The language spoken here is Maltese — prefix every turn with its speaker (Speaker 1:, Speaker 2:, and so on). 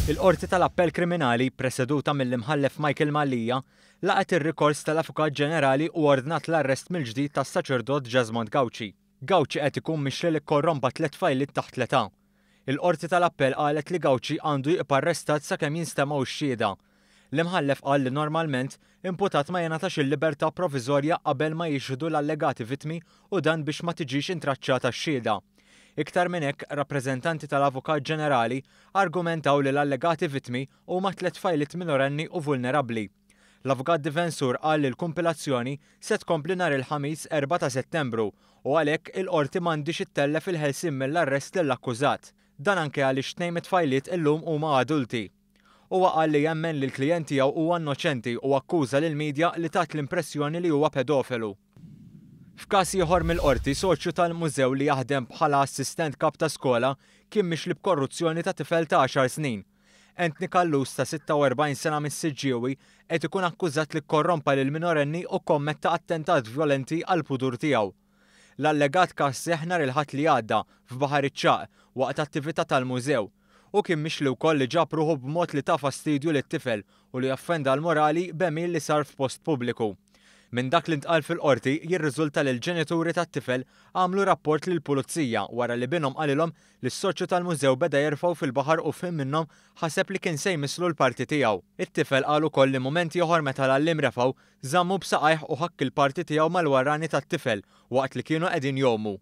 Speaker 1: Il-Qorti tal-Appell Kriminali, preseduta mill-Imħallef Michael Mallia, laqgħet ir-rikors tal-Avukat Ġenerali u ordnat l-arrest mill-ġdid tas-saċerdot Jesmond Gauci. Gauci qed ikun mixli li kkorrompa tliet tfajliet taħt l-età. Il-Qorti tal-Appell qalet li Gauci għandu jibqa' arrestat sakemm jinstemgħu x-xhieda. L-Imħallef qal li normalment, imputat ma jingħatax il-libertà proviżorja qabel ma jixhdu l-allegati vittmi u dan biex ma tiġix intraċċata x-xhieda. Iktar minn hekk, rappreżentanti tal-Avukat Ġenerali argumentaw li l-allegati vittmi huma tliet tfajliet minorenni u vulnerabbli. L-avukat difensur qal li l-kumpilazzjoni se tkompli nhar il-Ħamis 4 ta' Settembru u għalhekk il-Qorti m'għandhiex ittellef il-ħelsien mill-arrest lill-akkużat. Dan anke għaliex tnejn mit-tfajliet illum huma adulti. Huwa qal li jemmen li l-klijent tiegħu huwa innoċenti u akkuża lill-media li tat l-impressjoni li huwa pedofelu. F'każ ieħor mill-Qorti, soċju tal-mużew li jaħdem bħala assistent kap ta' skola kien mixli b'korruzzjoni ta' tifel ta' għaxar snin. Anthony Callus ta' 46 sena mis-Siġġiewi qed ikun akkużat li kkorrompa lil minorenni u kkommetta attentat vjolenti għall-pudur tiegħu. L-allegat każ seħħ nhar il-Ħadd li għadda f'Baħar iċ-Ċagħaq waqt attività tal-mużew. Hu kien mixli wkoll li ġab ruħu b'mod li ta fastidju lit-tifel u li offenda l-morali b'għemil li sar f'post pubbliku. Minn dak li ntqal fil-Qorti jirriżulta li l-ġenituri tat-tifel għamlu rapport lill-Pulizija wara li binhom qalilhom li s-soċju tal-mużew beda jerfgħu fil-baħar u f'ħin minnhom ħaseb li kien se jmisslu l-parti tiegħu. It-tifel qal ukoll li mument ieħor meta l-għalliem refgħu, żammu b'saqajh u ħakk il-parti tiegħu mal-warrani tat-tifel waqt li kienu qegħdin jgħumu.